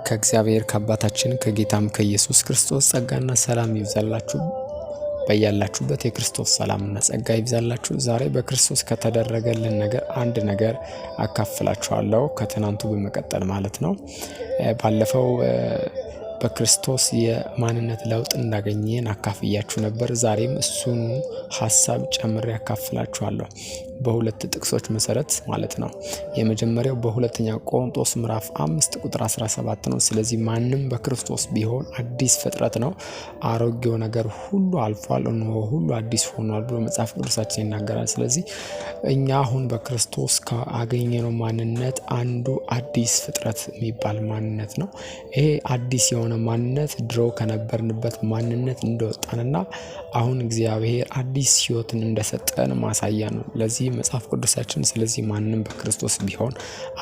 ከእግዚአብሔር ከአባታችን ከጌታም ከኢየሱስ ክርስቶስ ጸጋና ሰላም ይብዛላችሁ። በያላችሁበት የክርስቶስ ሰላምና ጸጋ ይብዛላችሁ። ዛሬ በክርስቶስ ከተደረገልን ነገር አንድ ነገር አካፍላችኋለሁ፣ ከትናንቱ በመቀጠል ማለት ነው። ባለፈው በክርስቶስ የማንነት ለውጥ እንዳገኘን አካፍያችሁ ነበር። ዛሬም እሱኑ ሀሳብ ጨምሬ አካፍላችኋለሁ በሁለት ጥቅሶች መሰረት ማለት ነው። የመጀመሪያው በሁለተኛ ቆሮንቶስ ምዕራፍ 5 ቁጥር 17 ነው። ስለዚህ ማንም በክርስቶስ ቢሆን አዲስ ፍጥረት ነው፣ አሮጌው ነገር ሁሉ አልፏል፣ እነሆ ሁሉ አዲስ ሆኗል ብሎ መጽሐፍ ቅዱሳችን ይናገራል። ስለዚህ እኛ አሁን በክርስቶስ ካገኘነው ማንነት አንዱ አዲስ ፍጥረት የሚባል ማንነት ነው። ይሄ አዲስ የሆነ ማንነት ድሮ ከነበርንበት ማንነት እንደወጣንና አሁን እግዚአብሔር አዲስ ሕይወትን እንደሰጠን ማሳያ ነው። ለዚህ መጽሐፍ ቅዱሳችን ስለዚህ ማንም በክርስቶስ ቢሆን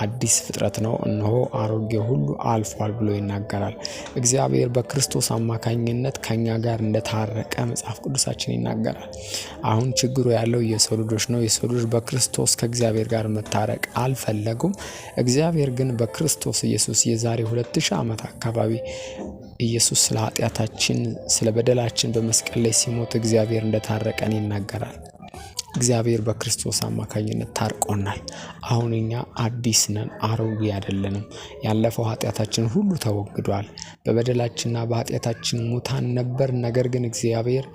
አዲስ ፍጥረት ነው፣ እነሆ አሮጌ ሁሉ አልፏል ብሎ ይናገራል። እግዚአብሔር በክርስቶስ አማካኝነት ከኛ ጋር እንደታረቀ መጽሐፍ ቅዱሳችን ይናገራል። አሁን ችግሩ ያለው የሰው ልጆች ነው። የሰው ልጆች በክርስቶስ ከእግዚአብሔር ጋር መታረቅ አልፈለጉም። እግዚአብሔር ግን በክርስቶስ ኢየሱስ የዛሬ 2000 ዓመት አካባቢ ኢየሱስ ስለ ኃጢአታችን ስለ በደላችን በመስቀል ላይ ሲሞት እግዚአብሔር እንደታረቀን ይናገራል። እግዚአብሔር በክርስቶስ አማካኝነት ታርቆናል። አሁን እኛ አዲስ ነን፣ አሮጌ አይደለንም። ያለፈው ኃጢአታችን ሁሉ ተወግዷል። በበደላችንና በኃጢአታችን ሙታን ነበር። ነገር ግን እግዚአብሔር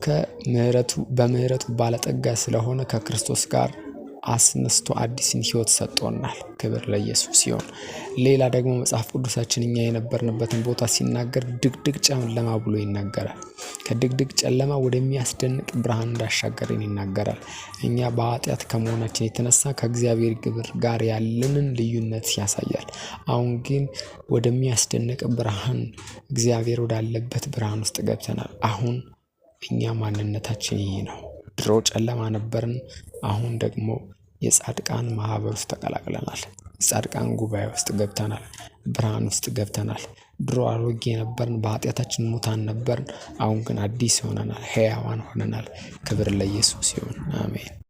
ከምሕረቱ በምሕረቱ ባለጠጋ ስለሆነ ከክርስቶስ ጋር አስነስቶ አዲስን ሕይወት ሰጥቶናል። ክብር ለኢየሱስ ሲሆን፣ ሌላ ደግሞ መጽሐፍ ቅዱሳችን እኛ የነበርንበትን ቦታ ሲናገር ድቅድቅ ጨለማ ብሎ ይናገራል። ከድቅድቅ ጨለማ ወደሚያስደንቅ ብርሃን እንዳሻገረን ይናገራል። እኛ በኃጢአት ከመሆናችን የተነሳ ከእግዚአብሔር ግብር ጋር ያለንን ልዩነት ያሳያል። አሁን ግን ወደሚያስደንቅ ብርሃን፣ እግዚአብሔር ወዳለበት ብርሃን ውስጥ ገብተናል። አሁን እኛ ማንነታችን ይህ ነው። ድሮ ጨለማ ነበርን። አሁን ደግሞ የጻድቃን ማህበር ውስጥ ተቀላቅለናል። የጻድቃን ጉባኤ ውስጥ ገብተናል። ብርሃን ውስጥ ገብተናል። ድሮ አሮጌ ነበርን፣ በኃጢአታችን ሙታን ነበርን። አሁን ግን አዲስ ሆነናል፣ ሕያዋን ሆነናል። ክብር ለኢየሱስ ይሁን። አሜን።